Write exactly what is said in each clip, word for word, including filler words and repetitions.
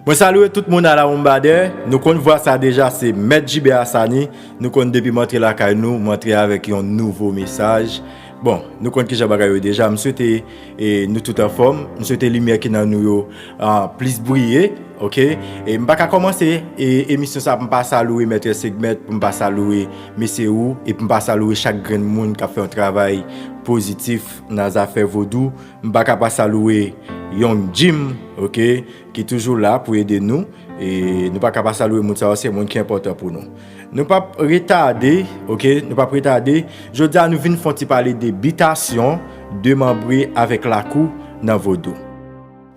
Mwen salye tout moun a la Wombadè. Nou konn vwa sa deja, se Mèt Jibe Asani. Nou konn depi m antre lakay nou, m antre avèk yon nouvo mesaj. Bon, nou konn kijan bagay yo deja. M swete e, nou tout anfòm. M swete limyè ki nan nou yo a, plis briye. Oke? E m pa ka kòmanse e, emisyon sa pou m pa salye Mèt Segmèt, pou m pa salye mesye ou, e pou m pa salye chak grenn moun k ap fè yon travay pozitif nan zafè vodou. M pa ka pa salye Young Jim, oke, ki toujou la pou ede nou. E nou pa ka pa salye moun sa yo, se moun ki enpòtan pou nou. Nou p ap retade, oke, nou p ap retade. Jodi a nou vin fè yon ti pale de bitasyon demanbre avèk lakou nan vodou.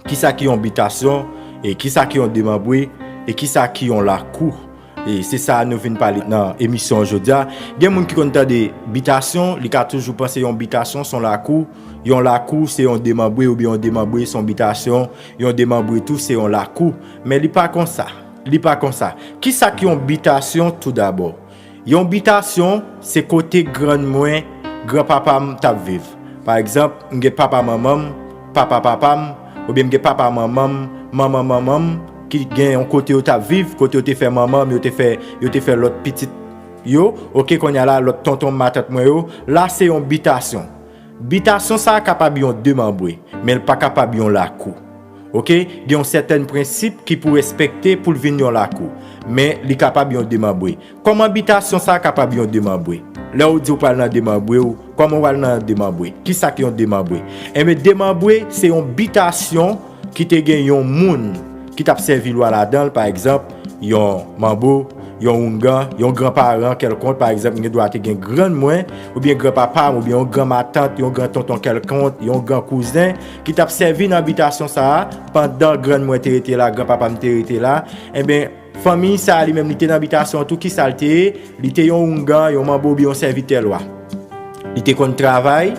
Kisa ki yon bitasyon, e kisa ki yon demanbre, e kisa ki yon lakou? E se sa nou vin pale nan emisyon jodi a. Gen moun ki konn tande bitasyon, li ka toujou panse yon bitasyon se yon lakou, yon lakou se yon demanbre, oubyen yon demanbre se yon bitasyon, yon demanbre tou se yon lakou. Men li pa konsa. Li pa konsa. Kisa ki yon bitasyon toudabò? Yon bitasyon se kote grann mwen, granpapa m t ap viv. Pa egzanp, m gen papa manman m, papa papa m, oubyen m gen papa manman m, manman manman m, ki gen yon kote yo t ap viv, kote yo te fè manman m, yo te fè, yo te fè lòt pitit yo, oke, kounye a la, lòt tonton matant mwen yo, la se yon bitasyon. Bitasyon sa a kapab yon demanbre, men l pa kapab yon lakou. Oke? Gen yon sèten prensip ki pou respekte pou l vin yon lakou, men li kapab yon demanbre. Kòman bitasyon sa a kapab yon demanbre? Lè w di w pral nan demanbre w, kòman w al nan demanbre? Kisa k yon demanbre? Enben, demanbre se yon bitasyon ki te gen yon moun ki t ap sèvi lwa ladan l, pa egzanp, yon manbo, yon oungan, yon granparan kèlkonk, pa egzanp, m gen dwa te gen grann mwen, oubyen granpapa m, oubyen yon granmatant, yon grantonton kèlkonk, yon gran kouzen, ki t ap sèvi nan bitasyon sa a, pandan grann mwen te rete la, granpapa m te rete la, enben, fanmi sa a li menm, li te nan bitasyon an tou, kisa l te ye? Li te yon oungan, yon manbo oubyen yon sèvitè lwa. Li te konn travay,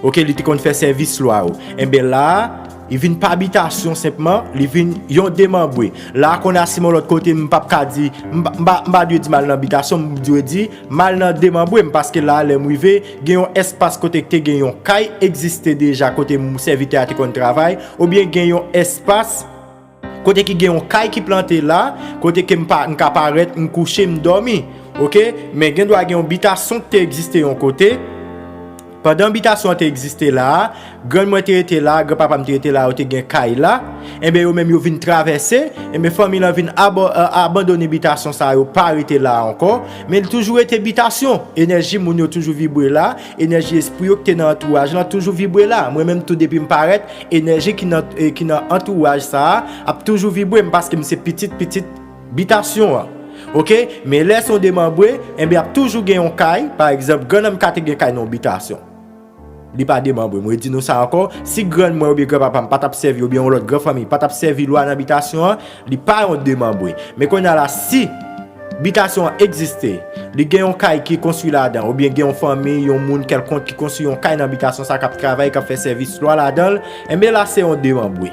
oke, li te konn fè sèvis lwa yo. Enben la a, li vin pa bitasyon senpman, li vin yon demanbre. La a, kounye a, si m yon lòt kote, m p ap ka di, m pa, m pa, m pa dwe di m al nan bitasyon, m dwe di m al nan demanbre m, paske la a, lè m rive, gen yon espas kote k te gen yon kay egziste deja, kote m, sèvitè a te konn travay, oubyen gen yon espas kote ki gen yon kay ki plante la, kote ke m pa, m ka parèt, m kouche, m dòmi. Oke? Men gen dwa gen yon bitasyon ki te egziste yon kote. Pandan bitasyon an te egziste la a, grann mwen te rete la, granpapa m te rete la, yo te gen kay la. Enben, yo menm yo vin travèse, enben, fanmi lan vin abo-, a-, abandone bitasyon sa a, yo pa rete la a ankò. Men li toujou rete bitasyon. Enèji moun yo toujou vibre la, enèji espri yo ki te nan antouraj lan toujou vibre la. Mwen menm tou depi m parèt, enèji ki nan, e, ki nan antouraj sa a ap toujou vibre m paske m se pitit pitit bitasyon an. Oke? Men lè se yon demanbre, enben ap toujou gen yon kay, pa egzanp, grann nan m ka te gen kay nan yon bitasyon. Li pa demanbre. Mwen di nou sa ankò, si grann mwen oubyen granpapa m pa t ap sèvi, oubyen yon lòt gran fanmi pa t ap sèvi lwa nan bitasyon an, li pa yon demanbre. Men kounye a la, si bitasyon an egziste, li gen yon kay ki konstwi ladan, oubyen gen yon fanmi, yon moun kèlkonk ki konstwi yon kay nan bitasyon sa k ap travay, k ap fè sèvis lwa ladan l, enben la se yon demanbre.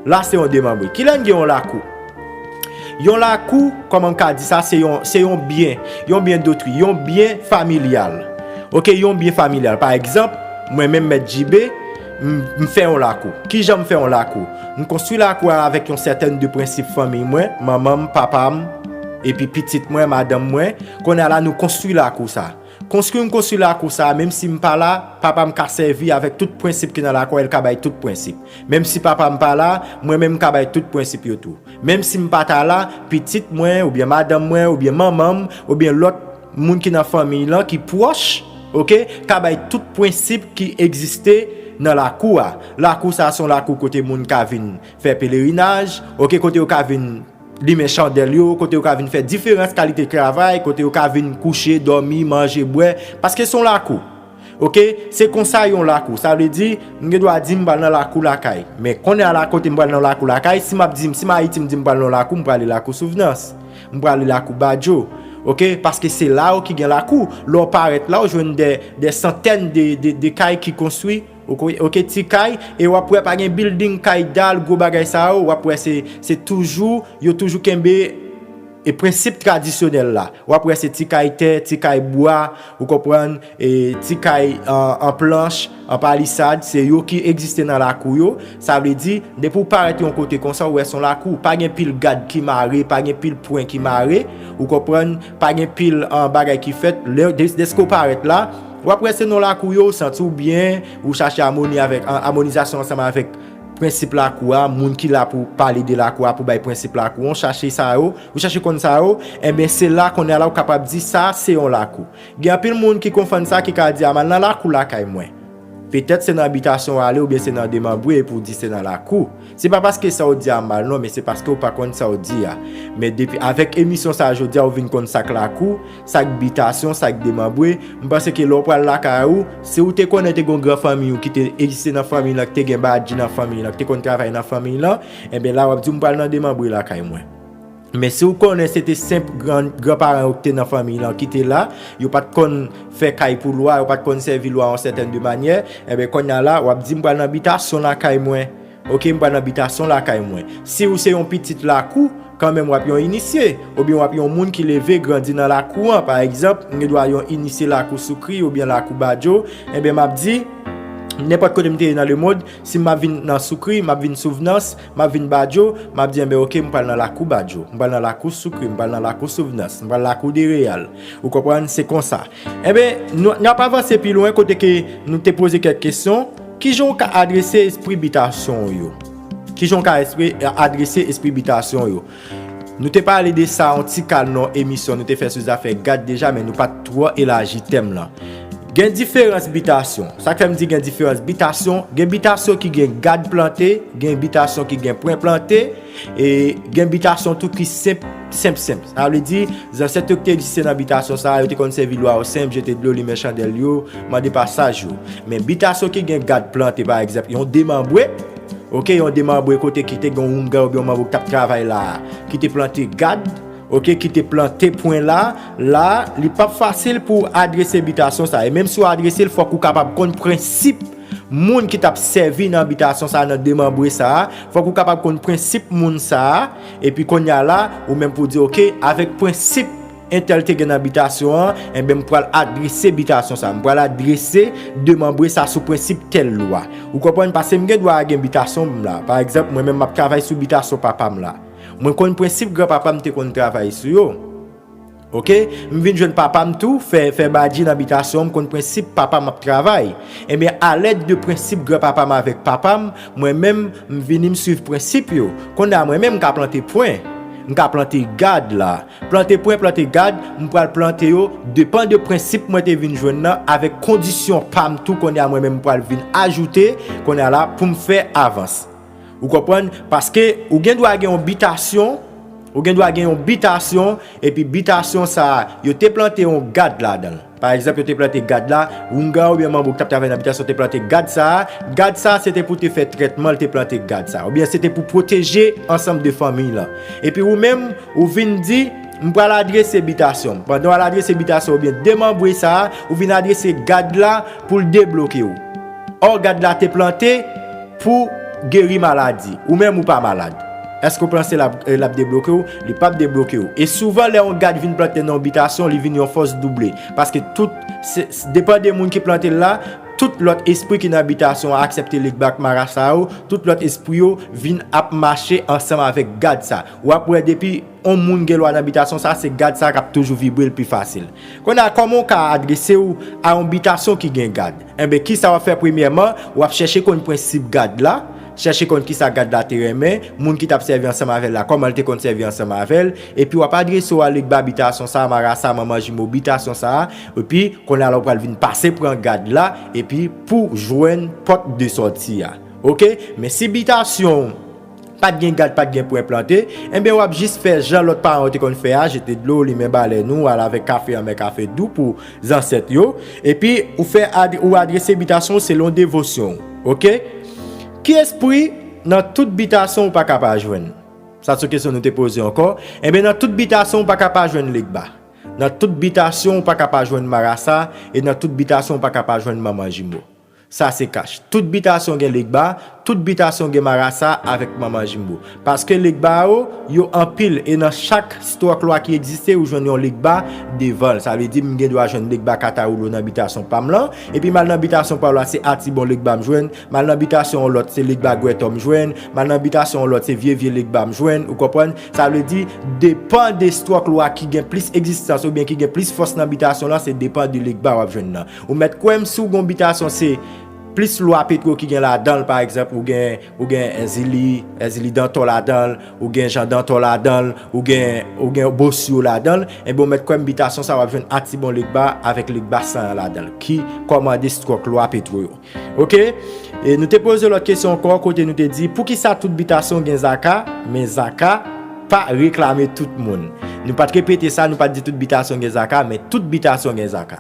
La se yon demanbre. Kilè n gen yon lakou? Yon lakou, kòman m ka di sa, se yon, se yon byen, yon byen dotri, yon byen familyal. Oke, yon byen familyal. Pa egzanp, mwen menm Mèt Jibe, m, m fè yon lakou. Kijan m fè yon lakou? M konstwi lakou a avèk yon sèten de prensip fanmi mwen, manman m, papa m, epi pitit mwen, madanm mwen. Kounye a la, nou konstwi lakou sa. Konstwi m konstwi lakou sa, menm si m pa la, papa m ka sèvi avèk tout prensip ki nan lakou a, l ka bay tout prensip. Menm si papa m pa la, mwen menm m ka bay tout prensip yo tou. Menm si m pa ta la, pitit mwen, oubyen madanm mwen, oubyen manman m, oubyen lòt moun ki nan fanmi lan, ki pwòch, oke, ka bay tout prensip ki egziste nan lakou a. Lakou sa a se yon lakou kote moun ka vin fè pelerinaj, oke, kote yo ka vin limen chandèl yo, kote yo ka vin fè diferans kalite travay, kote yo ka vin kouche, dòmi, manje, bwè, paske se yon lakou. Oke? Se konsa yon lakou. Sa vle di, m gen dwa di m pral nan lakou lakay. Men kounye a la kote m pral nan lakou lakay, si m ap di m, si m Ayiti, m di m pral nan lakou, m prale lakou Souvnans. M prale lakou Badjo. Oke? Paske se la yo ki gen lakou. Lè w parèt la, w jwenn de, de santèn de, de, de kay ki konstwi. Oke, oke, ti kay, e w ap wè pa gen bilding, kay dal, gwo bagay sa yo, w ap wè se, se toujou, yo toujou kenbe, e prensip tradisyonèl la. W ap wè se ti kay tè, ti kay bwa, ou konprann, e ti kay an, an planch, an palisad, se yo ki egziste nan lakou yo. Sa vle di, depi w parèt yon kote konsa, ou wè se yon lakou, pa gen pil gad ki mare, pa gen pil pwen ki mare, ou konprann, pa gen pil, an, bagay ki fèt. Lè, dès-, dèske w parèt la, w ap wè se nan lakou yo, ou santi w byen, ou chache amoni avèk, an, amonizasyon ansanm avèk prensip lakou a, moun ki la pou pale de lakou a, pou bay prensip lakou an, ou chache sa yo, ou chache konn sa yo, enben se la kounye a la ou kapab di sa se yon lakou. Gen anpil moun ki konfonn sa, ki ka di, "A, m al nan lakou lakay mwen." Petèt se nan abitasyon w ale oubyen se nan demanbre epi w di se nan lakou. Se pa paske sa w di a mal non, men se paske w pa konn sa w di a. Men depi avèk emisyon sa a jodi a, ou vin konn sa k lakou, sa k bitasyon, sa k demanbre. M panse ke lè w pral lakay ou, si w te konnen te gen yon gran fanmi ou ki te egziste nan fanmi lan, ki te gen badji nan fanmi lan, ki te konn travay nan fanmi lan, enben la w ap di, "M pral nan demanbre lakay mwen." Men si w konnen se te senp gran, granparan yo ki te nan fanmi lan ki te la, yo pa t konn fè kay pou lwa, yo pa t konn sèvi lwa yon sètèn de manyè, enben kounye a la, w ap di, "M pral nan bitasyon lakay mwen." Oke, m pral nan bitasyon lakay mwen. Si w se yon pitit lakou, kanmenm w ap yon inisye, oubyen w ap yon moun ki leve, grandi nan lakou an. Pa egzanp, m gen dwa yon inisye lakou Soukri oubyen lakou Badjo, enben m ap di, nenpòt kote m te ye nan lemonn, si m ap vin nan Soukri, m ap vin Souvnans, m ap vin Badjo, m ap di, enben oke, m pral nan lakou Badjo, m pral nan lakou Soukri, m pral nan lakou Souvnans, m pral lakou Dereyal. Ou konprann? Se konsa. Enben, nou, n ap avanse pi lwen kote ke nou te poze kèk kesyon. Kijan w ka adrese espri bitasyon w yo? Kijan w ka espri, adrese espri bitasyon w yo? Nou te pale de sa yon ti kal nan emisyon nou te fè sou zafè gad deja, men nou pa t twò elaji tèm lan. Gen diferans bitasyon. Sa k fè m di gen diferans bitasyon, gen bitasyon ki gen gad plante, gen bitasyon ki gen pwen plante, e gen bitasyon tou ki senp, senp, senp. Sa vle di, zansèt yo ki te egziste nan bitasyon sa a, yo te konn sèvi lwa yo senp, jete dlo, limen chandèl yo, mande pasaj yo. Men bitasyon ki gen gad plante, pa egzanp, yon demanbre, oke, yon demanbre kote ki te gen yon oungan oubyen yon manbo ki t ap travay la a, ki te plante gad, oke, ki te plante pwen la, la, li p ap fasil pou w adrese bitasyon sa a. E menm si w adrese l, fòk ou kapab konn prensip moun ki t ap sèvi nan bitasyon sa a, nan demanbre sa a. Fòk ou kapab konn prensip moun sa a. Epi kounye a la, ou menm pou w di, "Oke, avèk prensip entèl te gen nan bitasyon an, enben, m pral adrese bitasyon sa a. M pral adrese demanbre sa a sou prensip tèl lwa." Ou konprann? Paske m gen dwa gen bitasyon m la. Pa egzanp, mwen menm, m ap travay sou bitasyon papa m la. Mwen konn prensip granpapa m te konn travay sou yo. Oke? M vin jwenn papa m tou, fè, fè badji nan bitasyon, m konn prensip papa m ap travay. Ebyen, alèd de prensip granpapa m avèk papa m, mwen menm, m vini m swiv prensip yo. Kounye a, mwen menm, m ka plante pwen, m ka plante gad la. Plante pwen, plante gad, m pral plante yo, depan de prensip mwen te vin jwenn nan, avèk kondisyon pa m tou, kounye a, mwen menm, m pral vin ajoute, kounye a la, pou m fè avans. Ou konprann? Paske ou gen dwa gen yon bitasyon, ou gen dwa gen yon bitasyon, epi bitasyon sa a, yo te plante yon gad ladan l. Pa egzanp, yo te plante gad la, oungan oubyen manbo ki t ap travay nan bitasyon te plante gad sa a. Gad sa a, se te pou te fè trètman, l te plante gad sa a. Oubyen se te pou pwoteje ansanm de fanmi lan. Epi ou menm, ou vin di, "M pral adrese bitasyon m." Pandan w al adrese bitasyon oubyen demanbre sa a, ou vin adrese gad la pou l debloke w. Ò, gad la te plante pou geri maladi. Ou menm ou pa malad. Èske w panse l ap, l ap debloke w? Li p ap debloke w. E souvan, lè yon gad vin plante nan yon bitasyon, li vin yon fòs double. Paske tout, se, se, depan de moun ki plante l la, tout lòt espri ki nan bitasyon an aksepte legba ak marasa yo, tout lòt espri yo vin ap mache ansanm avèk gad sa. W ap wè depi yon moun gen lwa nan bitasyon sa, se gad sa k ap toujou vibre l pi fasil. Kounye a, kòman w ka adrese w a yon bitasyon ki gen gad? Enben, kisa w ap fè premyèman? W ap chèche konn prensip gad la, chèche konn kisa gad la te renmen, moun ki t ap sèvi ansanm avè l la, kòman l te konn sèvi ansanm avè l, epi w ap adrese w a legba bitasyon sa, marasa, manman jimo bitasyon sa, epi kounye a la w pral vin pase pran gad la, epi pou jwenn pòt de sòti a. Oke? Men si bitasyon w pa t gen gad, pa t gen pwen plante, enben w ap jis fè jan lòt paran yo te konn fè a, jete dlo, limen balèn ou, al avèk kafe anmè, kafe dou pou zansèt yo, epi ou fè ad-, ou adrese bitasyon w selon devosyon w. Oke? Ki espri nan tout bitasyon ou pa ka pa jwenn? Sa se kesyon nou te poze ankò. Enben, nan tout bitasyon ou pa ka pa jwenn legba. Nan tout bitasyon ou pa ka pa jwenn marasa, e nan tout bitasyon ou pa ka pa jwenn manman jimo. Sa se kach. Tout bitasyon gen legba, Tout bitasyon gen marasa avèk manman jimbo. Paske legba yo, yo anpil, e nan chak stwòk lwa ki egziste, ou jwenn yon legba devan l. Sa vle di, m gen dwa jwenn legba Katawoulo nan bitasyon pa m lan, epi m al nan bitasyon pa w la, se Atibon legba m jwenn, m al nan bitasyon yon lòt, se legba Gwètò m jwenn, m al nan bitasyon yon lòt, se vye vye legba m jwenn, ou konprann? Sa vle di, depan de stwòk lwa ki gen plis egzistans oubyen ki gen plis fòs nan bitasyon lan, se depan de legba w ap jwenn nan. Ou mèt kwè m, si w gen yon bitasyon, se plis lwa Petwo ki gen ladan l, pa egzanp, ou gen, ou gen Èzili, Èzili Dantò ladan l, ou gen Jan Dantò ladan l, ou gen, ou gen Bosyo ladan l, enben, ou mèt kwè m, bitasyon sa w ap jwenn Atibon legba avèk legba Sayan ladan l, ki kòmande stwòk lwa Petwo yo. Oke? E nou te poze lòt kesyon ankò, kote nou te di, poukisa tout bitasyon gen zaka, men zaka pa reklame tout moun? Nou pa t repete sa, nou pa t di tout bitasyon gen zaka, men tout bitasyon gen zaka.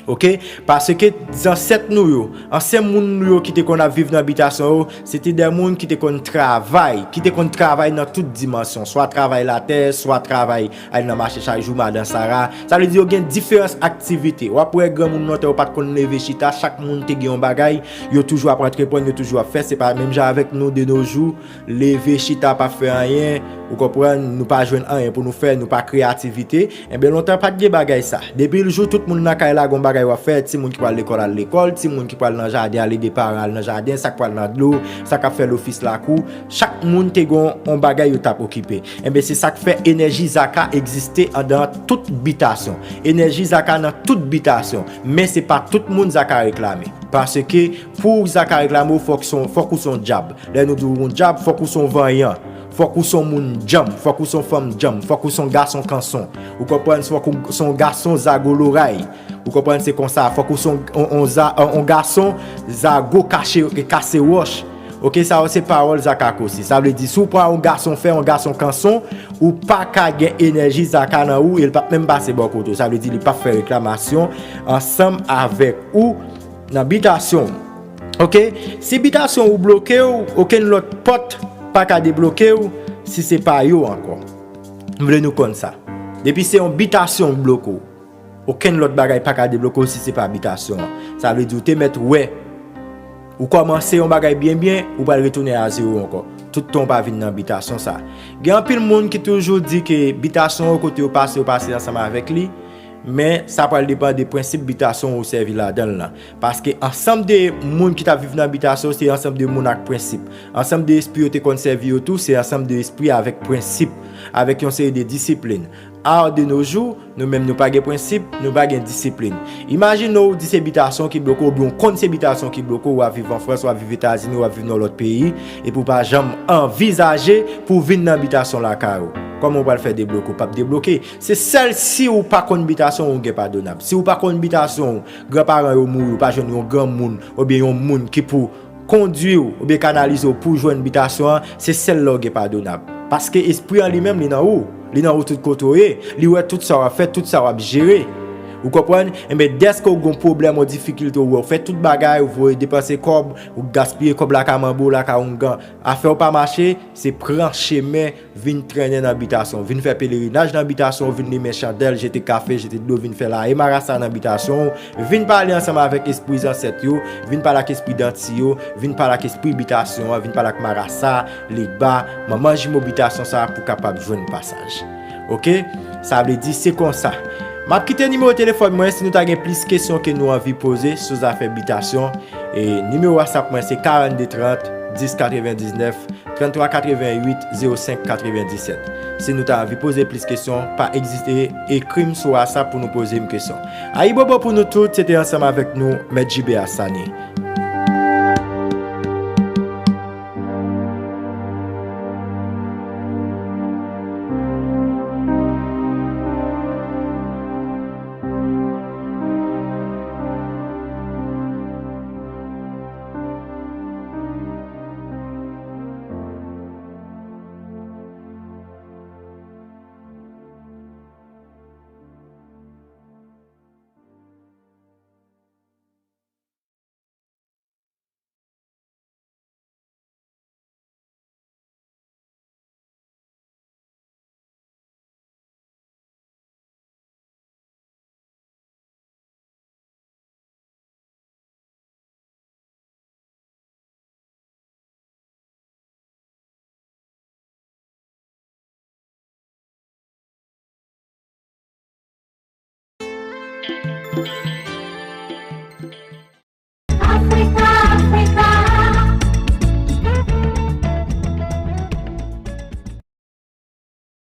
Oke? Paske zansèt nou yo, ansyen moun nou yo ki te konn ap viv nan bitasyon yo, se te de moun ki te konn travay, ki te konn travay nan tout dimansyon, swa travay latè, swa travay al nan mache chak jou, madan Sara. Sa vle di yo gen diferans aktivite. W ap wè granmoun lontan yo pa t konn leve chita, chak moun te gen yon bagay, yo toujou ap antreprann, yo toujou ap fè, se pa menm jan avèk nou de nos jours, leve chita p ap fè anyen, ou konprann, nou pa jwenn anyen pou nou fè, nou pa kreye aktivite. Enben, lontan pa t gen bagay sa. Depi l jou, tout moun nan kay la gon bagay w ap fè, timoun ki pral lekòl al lekòl, timoun ki pral nan jaden al ede paran al nan jaden, sa k pral nan dlo, sa k ap fè lofis lakou, chak moun te gon on bagay yo t ap okipe. Enben, se sa k fè enèji zaka egziste andan tout bitasyon. Enèji zaka nan tout bitasyon. Men se pa tout moun zaka reklame. Paske pou zaka reklame w, fòk se on, fòk ou se on dyab. Lè nou di w on dyab, fòk ou se on vanyan. Fòk ou se on moun djanm. Fòk ou se on fanm djanm. Fòk ou se on gason kanson. Ou konprann? Fòk ou se on gason zago loray. Ou konprann? Se konsa. Fòk ou se on, on, on za-, on, on gason zago kache, kase wòch. Oke, sa yo se pawòl zaka kosi. Sa vle di, si w pran yon gason fè, yon gason kanson, ou pa ka gen enèji zaka nan ou, e l p ap menm pase bò kote w. Sa vle di, li p ap fè reklamasyon ansanm avèk ou nan bitasyon w. Oke? Si bitasyon ou bloke w, okenn lòt pòt pa ka debloke w si se pa yo ankò. M vle nou konn sa. Depi se yon bitasyon k bloke w, okenn lòt bagay pa ka debloke w si se pa bitasyon an. Sa vle di ou te mèt wè, ou kòmanse yon bagay byen byen, ou pral retounen a zewo ankò. Tout tan w pa vin nan bitasyon sa. Gen anpil moun ki toujou di ke bitasyon yo kote yo pase, yo pase ansanm avèk li, men sa pral depann de prensip bitasyon ou sèvi ladan l lan. Paske ansanm de moun ki t ap viv nan bitasyon, se ansanm de moun ak prensip. Ansanm de espri yo te konn sèvi yo tou, se ansanm de espri avèk prensip, avèk yon seri de disiplin. A de nos jours, nou menm nou pa gen prensip, nou pa gen disiplin. Imajine w di se bitasyon ki bloke w, oubyen w konn se bitasyon ki bloke w, w ap viv an Frans, w ap viv Etazini, w ap viv nan lòt peyi, epi w pa janm anvizaje pou w vin nan bitasyon lakay ou. Kòman w pral fè debloke? W p ap debloke. Se sèl si w pa konn bitasyon ou gen padonab. Si w pa konn bitasyon ou, granparan yo mouri, ou pa jwenn yon granmoun oubyen yon moun ki pou kondwi w oubyen kanalize w pou w jwenn bitasyon an, se sèl lè w gen padonab. Paske espri an li menm, li nan ou. Li nan ou tout kote w ye. Li wè tout sa w ap fè, tout sa w ap jere. Ou konprann? Enben, dèske w gen yon pwoblèm, yon difikilte, ou wè w fè tout bagay, ou voye depanse kòb, ou gaspiye kòb laka manbo, laka oungan. Afè w pa mache, se pran chemen vin trennen nan bitasyon w, vin fè pelerinaj nan bitasyon w, vin limen chandèl, jete kafe, jete dlo, vin fè laye marasa nan bitasyon w, vin pale ansanm avèk espri zansèt yo, vin pale ak espri danti yo, vin pale ak espri bitasyon an, vin pale ak marasa, legba, manman jimo bitasyon sa pou kapab jwenn pasaj. Oke? Sa vle di se konsa. M ap kite nimewo telefòn mwen si nou ta gen plis kesyon ke nou anvi poze sou zafè bitasyon. E nimewo WhatsApp mwen se karannde trant dis katrevendiznèf, tranntwa katrevenwit zewo senk katrevendiset. Si nou ta anvi poze plis kesyon, pa ezite ekri m sou WhatsApp pou nou poze m kesyon. Ayibobo pou nou tout, se te ansanm avèk nou, Mèt J B Hassani.